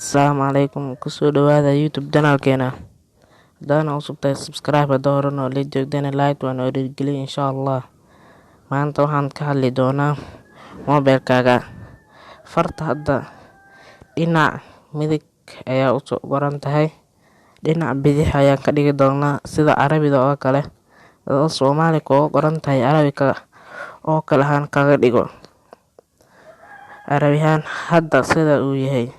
Asalaamu calaykum, kusoo dhawaada YouTube channelkeena. Haddaana cusub tahay, subscribe. Hadda horena oo la joogdana, like waa noo dhiirigeliya insha Allah. Maanta waxaan ka hadli doonaa mobilkaaga farta hadda dhinac midig ayaa usoo qoran tahay, dhinac bidix ayaan ka dhigi doonaa sida Carabida oo kale. Adoo Soomaali kuga qoran tahay, Carabika oo kale ahaan kaga dhigo Carabihaan. Hadda sida uu yahay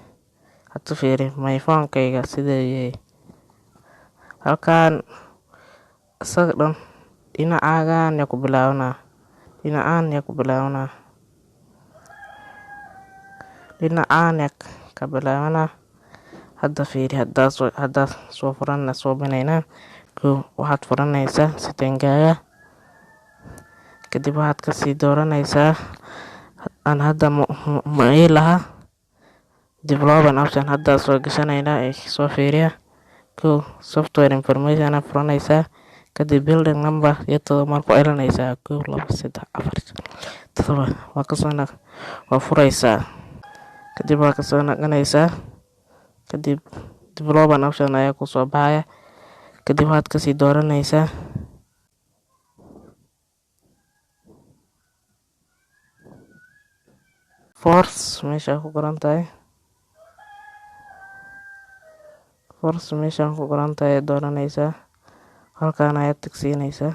hada fiiri my phone-kayga sida uu yahay halkaan. Isaga dhan dhinacaagan yaa ku bilaabanaa, dhinacaan yaa ku bilaabanaa, dhinacaan yaa ka bilaabanaa. Hadda fiiri, haddaa soo furana, soo binaynaa. Kow, waxaad furanaysaa setting-kaaga, kadib waxaad kasii dooranaysaa aan hadda ma ii laha developer option. Hadda soo gashanaynaa ee soo fiiriya. Kow, software information aad furanaysaa, kadib building number iyo 7 mar ku celinaysaa: 1, 2, 3, 4, 7. Waa kasoo naq, waa furaysaa, kadib waa kasoo naqanaysaa. Kadib developer option ayaa kusoo baxaya, kadib waxaad kasii dooranaysaa force meesha ku qoran tahay. Force meeshaan ku qoran tahay ayaad dooranaysaa, halkaan ayaad tagsiinaysaa.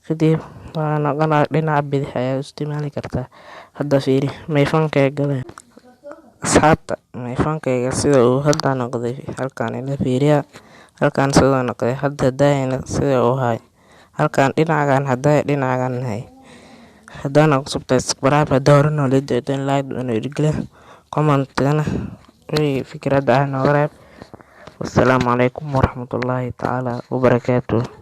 Kadib waa noqonaa dhinaca bidix ayaa u isticmaali kartaa. Hadda fiiri my phone-kayga galay. Asxaabta, my phone-kayga sida uu hadda noqday halkaan ila fiiriya. Halkaan sidoo noqday hadda, hadaayana sida uu ahay halkaan dhinacan, hadaaya dhinacan ahay. Haddaana cusub tahay, subscribe. Hadda horena la joogteen, like waa noo dhiirigeliya. Comment-gana wixii fikrad ah nooga reeb. Wassalaamu calaykum waraxmatullaahi tacaala wabarakaatuh.